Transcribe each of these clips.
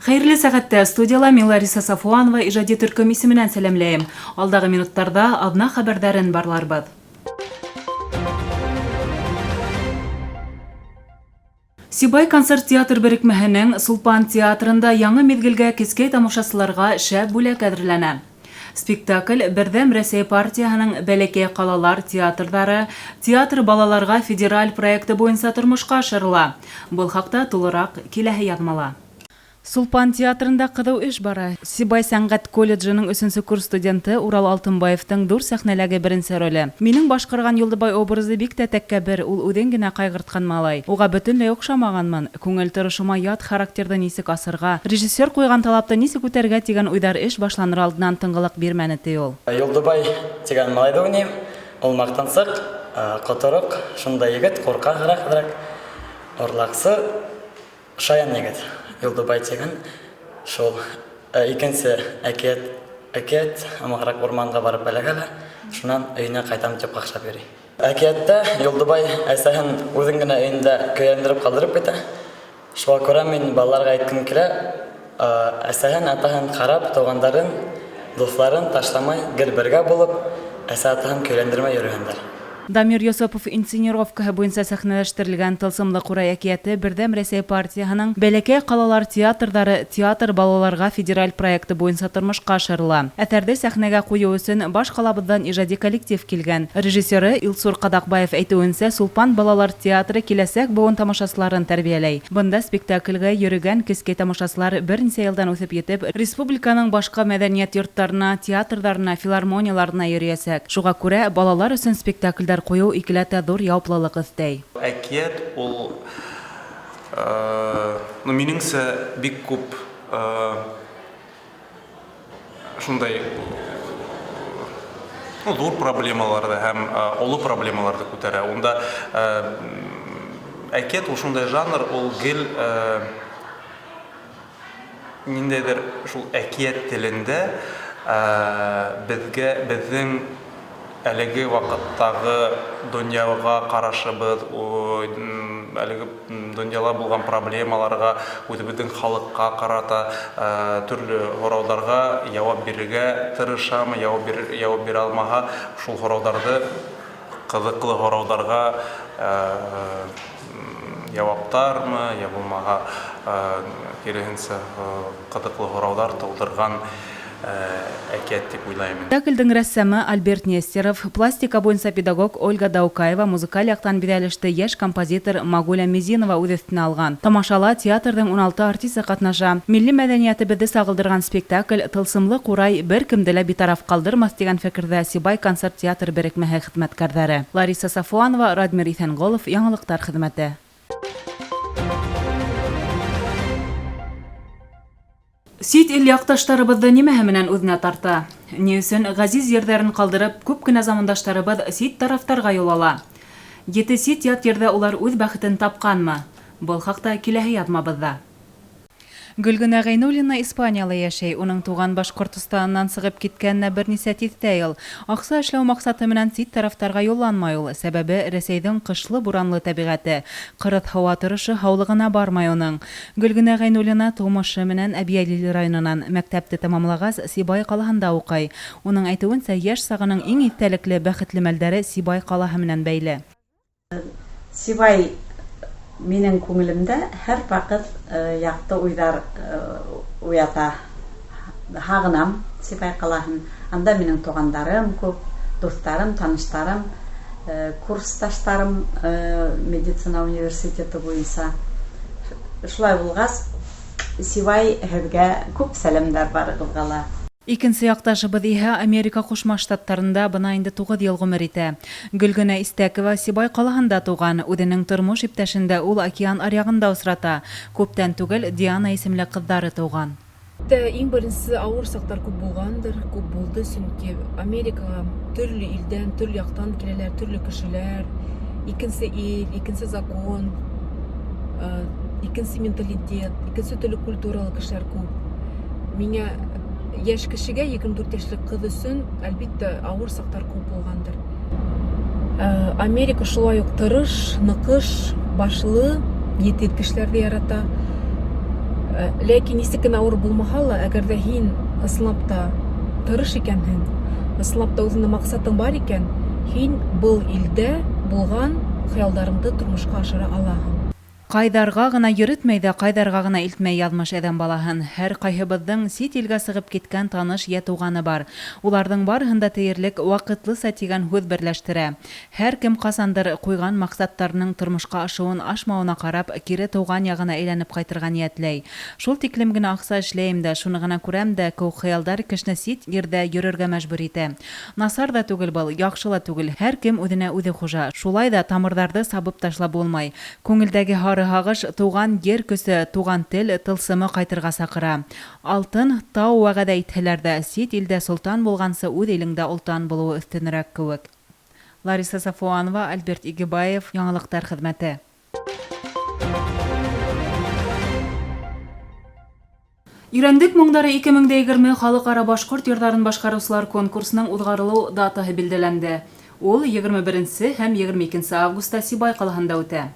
Хәйерле сәғәттә студияла мин Лариса Сафуанова ижади төркөм исеменән сәләмләйем. Алдағы минуттарда аҙна хәбәрҙәрен барларбыҙ. Сибай концерт театр берекмәһенең Сулпан театрында яңы миҙгелгә кескәй тамашасыларға шәп бүләк әҙерләнә. Спектакль Берҙәм Рәсәй партияһының Бәләкәй ҡалалар театрҙары Театр балаларға федераль проекты буйынса тормошҡа ашырыла. Был хаҡта тулыраҡ киләһе яҙмала. Сулпан театрында ҡыҙыу эш бара. Сибай сәнғәт колледжының өсөнсө курс студенты Урал Алтынбаевтың ҙур сәхнәләге беренсе роле. Минең башҡарған Юлдыбай образы бик тә тәкәббер, ул үҙен генә ҡайғыртҡан малай. Уға бөтөнләй оҡшамағанмын. Күңел торошома ят характерҙы нисек асырға, режиссер ҡуйған талапты нисек үтәргә тигән уйҙар эш башланыр алдынан тынғылыҡ бирмәне, ти ул. Юлдыбай тигән малайҙы уйнайым. Ул мактансыҡ, ҡотороҡ, шундай егет, ҡурҡағыраҡ әҙерәк, урлаҡсы. Шаян егет, Юлдыбай тигән шул. Ә икенсе әкиәт, әкиәт ымығыраҡ урманға барып эләгә лә, шунан өйөнә ҡайтам тип ҡаҡшап йөрөй. Әкиәттә Юлдыбай әсәһен үҙен генә өйөндә көйләндереп ҡалдырып китә. Шуға күрә мин балаларға әйткем килә, әсәһен, атаһын ҡарап, туғандарын, дуҫларын ташламай, гел бергә булып, әсә-атаһын көйләндермәй йөрөһендәр. Дамир Йосыпов инсценировкаһы буйынса сәхнәләштерелгән Тылсымлы ҡурай әкиәте Берҙәм Рәсәй партияһының Бәләкәй ҡалалар театрҙары Театр балаларға федераль проекты буйынса тормошҡа ашырыла. Әҫәрҙе сәхнәгә ҡуйыу өсөн баш ҡалабыҙҙан ижади коллектив килгән. Режиссеры Илсур Ҡаҙаҡбаев әйтеүенсә, Сулпан балалар театры киләсәк быуын тамашасыларын тәрбиәләй. Бында спектаклгә йөрөгән кескәй тамашасылар бер нисә йылдан үҫеп етеп, республиканың башҡа мәҙәниәт йорттарына, театрҙарына, филармонияларына йөрөйәсәк. Шуға күрә балалар өсөн спектаклдәр ҡуйыу икеләтә ҙур яуаплылыҡ өҫтәй. Әкиәт ул, ну, минеңсә, бик күп Шундай ну, ҙур проблемаларҙы һәм оло проблемаларҙы күтәрә. Унда әкиәт ул шундай жанр, ул гел ниндәйҙер шул әкиәт телендә беҙгә беҙҙең Әлеге вакыттагы дөньяга карашыбыз, әлеге дөньяла булган проблемаларга, үзебезнең халыкка карата төрле һораударга явап бирергә тырышамы, явап бирер, явап бирә алмаһа, шул һораударҙы кызыклы һораударга яваптармы, я булмаһа, киреһенсә, кызыклы һорауҙар тыуҙырган әкиәт дип уйлайым мин. Спектакльдең рәссамы Альберт Нестеров, пластика буенча педагог Ольга Даукаева, музыкаль яктан биҙәлеште йәш композитор Магуля Мезинова үҙ өҫтөнә алған. Тамашала театрҙың уналты артисы ҡатнаша. Милли мәҙәниәтебеҙҙе сағылдырған спектакль Тылсымлы ҡурай бер кемде лә битараф ҡалдырмаҫ тигән фекерҙә Сибай концерт театр берекмәһе хеҙмәткәрҙәре. Лариса Сафуанова, Радмир Иҫәнғолов, Яңылыҡтар хеҙмәте. Сит ил якташтарыбыҙҙы нимәһе менән үҙенә тарта? Ни өсөн ғәзиз ерҙәрен ҡалдырып, күп кенә замандаштарыбыҙ сит тарафтарға юл ала? Ете сит-ят ерҙә улар үҙ бәхетен тапҡанмы? Был хаҡта киләһе яҙмабыҙҙа. Гөлгенә Гәйнуллина Испанияла йәшәй. Уның туған Башҡортостанынан сығып киткәненә бернисә тиҫтә йыл. Аҡса эшләү маҡсаты менән сит тарафтарға юлланмай ул. Сәбәбе, Рәсәйҙең ҡышлы-буранлы тәбиғәте. Ҡырыҫ һауа торошо һаулығына бармай уның. Гөлгенә Гәйнуллина тыумышы менән Әбйәлил районынан. Мәктәпте тәмамлағас, Сибай ҡалаһында уҡый. Уның әйтеүенсә, йәш сағының иң иҫтәлекле, бәхетле мәлдәре Сибай ҡалаһы менән бәйле. Сибай минең күңелемдә һәрваҡыт яҡты уйҙар уята. Һағынам Сибай ҡалаһын. Анда минең туғандарым күп, дуҫтарым, таныштарым, курсташтарым медицина университеты буйынса. Шулай булғас, Сибай һеҙгә күп сәләмдәр барығыҙға ла. Икенсе якташыбыҙ иһә Америка Ҡушма Штаттарында бына инде туғыҙ йыл ғүмер итә. Гөлгенә Истәкова Сибай ҡалаһында туған, үҙенең тормош иптәшен дә ул океан аръягында осрата. Күптән түгел Диана исемле ҡыҙҙары тыуған. Тә иң беренсе авыр чаклар күп булгандыр, күп булды, чөнки Америкага төрле илдән, төрле яктан киләләр, төрле кешеләр, икенче ил, икенче закон, э, икенче менталитет, икенче төрле культуралы кешеләр күп. Миңа яшь кешегә, 24 яшьлек кыз өчен, әлбиттә, авыр чаклар күп булгандыр. Э, Америка шулай ук тырыш, ныкыш, башлы, етез кешеләрне ярата. Ләкин нисек кенә ауыр булмаһа ла, әгәр ҙә һин ысынлап та тырыш икәнһең, ысынлап та үҙеңдең маҡсатың бар икән, һин был илдә булған хыялдарыңды тормошҡа ашыра алаһың. Ҡайҙарға ғына йөрөтмәй ҙә, ҡайҙарға ғына илтмәй яҙмыш әҙәм балаһын. Һәр ҡайһыбыҙҙың сит илгә сығып киткән таныш йә туғаны бар. Уларҙың барыһын да тиерлек ваҡытлыса тигән һүҙ берләштерә. Һәр кем ҡасандыр ҡуйған маҡсаттарының тормошҡа ашыуын ашмауына ҡарап, кире тыуған яғына әйләнеп ҡайтырға ниәтләй. Шул тиклем генә аҡса эшләйем дә, шуны ғына күрәм дә кеүек хыялдар кешене сит ерҙә йөрөргә мәжбүр итә. Насар ҙа түгел был, яҡшы ла түгел. Һәр кем үҙенә үҙе хужа. Шулай ҙа тамырҙарҙы сабып ташлап булмай. Күңелдәге һары һағыш, тыуған ер көсө, туған тел тылсымы ҡайтырға саҡыра. Алтын тау вәғәҙә итһәләр ҙә, сит илдә солтан булғансы үҙ илеңдә олтан булыуы өҫтөнөрәк кеүек. Лариса Сафуанова, Альберт Игебаев, Яңылыҡтар хеҙмәте. Ирәндек моңдары 2020 халыҡ-ара башҡорт йырҙарын башҡарыусылар конкурсының уҙғарылыу датаһы билдәләнде. Ул 21 һәм 22 августа Сибай ҡалаһында үтә.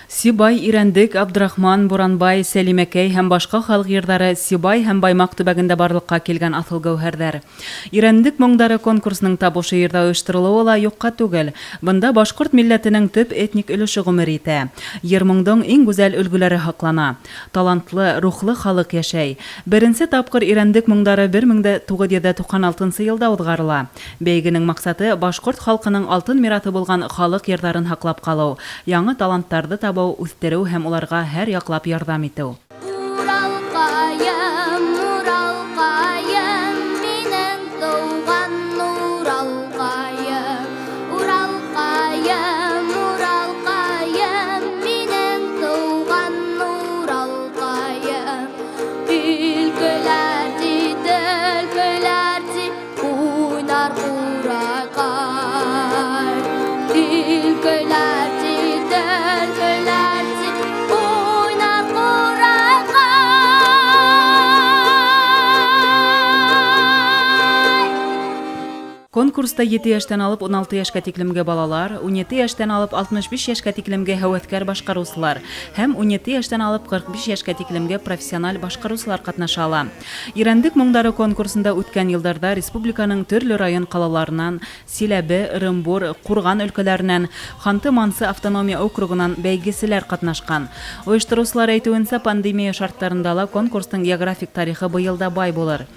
Сибай, Ирәндек, Абдрахман, Буранбай, Сәлимәкәй һәм башҡа халыҡ йырҙары Сибай һәм Баймаҡ төбәгендә барлыҡҡа килгән аҫыл гәүһәрҙәр. Ирәндек моңдары конкурсының тап ошо ерҙә ойошторолоуы ла юҡҡа түгел. Бында башҡорт милләтенең төп этник өлөшө ғүмер итә. Йыр-моңдоң иң гүзәл өлгөләре һаҡлана. Талантлы, рухлы халыҡ йәшәй. Беренсе тапҡыр Ирәндек моңдары 1996 йылда уҙғарыла. Бәйгенең маҡсаты башҡорт халҡының алтын мираҫы булған халыҡ йырҙарын һаҡлап ҡалыу, яңы таланттарҙы табыу, үҫтереү һәм уларға һәр яҡлап ярҙам итеү. Уралҡайым, Уралҡайым, минең тыуған Уралҡайым. Уралҡайым, Уралҡайым, минең тыуған Уралҡайым. Төлкөләр ти, төлкөләр ти, уйнар ҡурайҡай. Төлкөләр ти, төлкөләр ти, уйнар ҡурайҡай. Конкурста 7 йәштән алып 16 йәшкә тиклемге балалар, 17 йәштән алып 65 йәшкә тиклемге һәүәҫкәр башҡарыусылар һәм 17 йәштән алып 45 йәшкә тиклемге профессиональ башҡарыусылар ҡатнаша ала. Ирәндек моңдары конкурсында үткән йылдарҙа республиканың төрлө район ҡалаларынан, Силәбе, Ырымбур, Ҡурған өлкәләренән, Ханты-Мансы автономия округынан бәйгеселәр ҡатнашҡан. Ойоштороусылар әйтеүенсә, пандемия шарттарында ла конкурстың географик тарихы быйыл да бай булыр.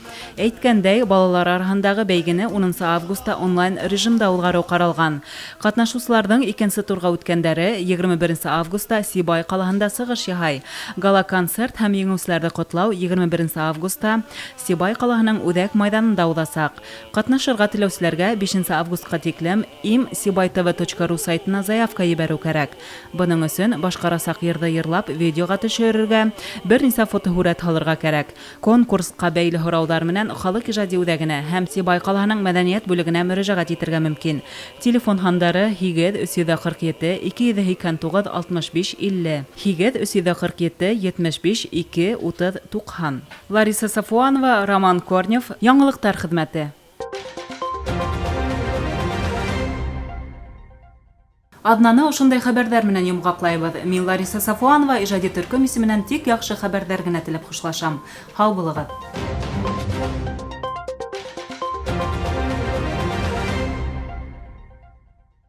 Әйткәндәй, балалар араһындағы бәйгене 10 августа онлайн режимда уҙғарыу ҡаралған. Ҡатнашыусыларҙың икенсе турға үткәндәре 21 августа Сибай ҡалаһында сығыш яһай. Гала-концерт һәм еңеүселәрҙе ҡотлау 21 августа Сибай ҡалаһының үҙәк майҙанында уҙасаҡ. Ҡатнашырға теләүселәргә 5 августҡа тиклем им сибай тв точка ру сайтына заявка ебәреү кәрәк. Бының өсөн башҡарасаҡ йырҙы йырлап видеоға төшөрөргә, бер нисә фотоһүрәт һалырға кәрәк. Конкурсҡа бәйле һорауҙар менән халыҡ ижади үҙәгенә һәм Сибай ҡалаһының мәҙәниәт бүлегенә мөрәжәғәт итергә мөмкин. Телефон һандары һигеҙ өс йөҙ ҡырҡ ете, ике йөҙ һикһән туғыҙ, алтмыш биш, илле. Һигеҙ өс йөҙ ҡырҡ ете, етмеш биш, ике, утыҙ, туҡһан. Лариса Сафуанова, Роман Корнев, Яңылыҡтар хеҙмәте. Аҙнаны ошондай хәбәрҙәр менән йомғаҡлайбыҙ. Мин Лариса Сафуанова ижади төркөм исеменән тик яҡшы хәбәрҙәр генә теләп хушлашам. Һау булығыҙ.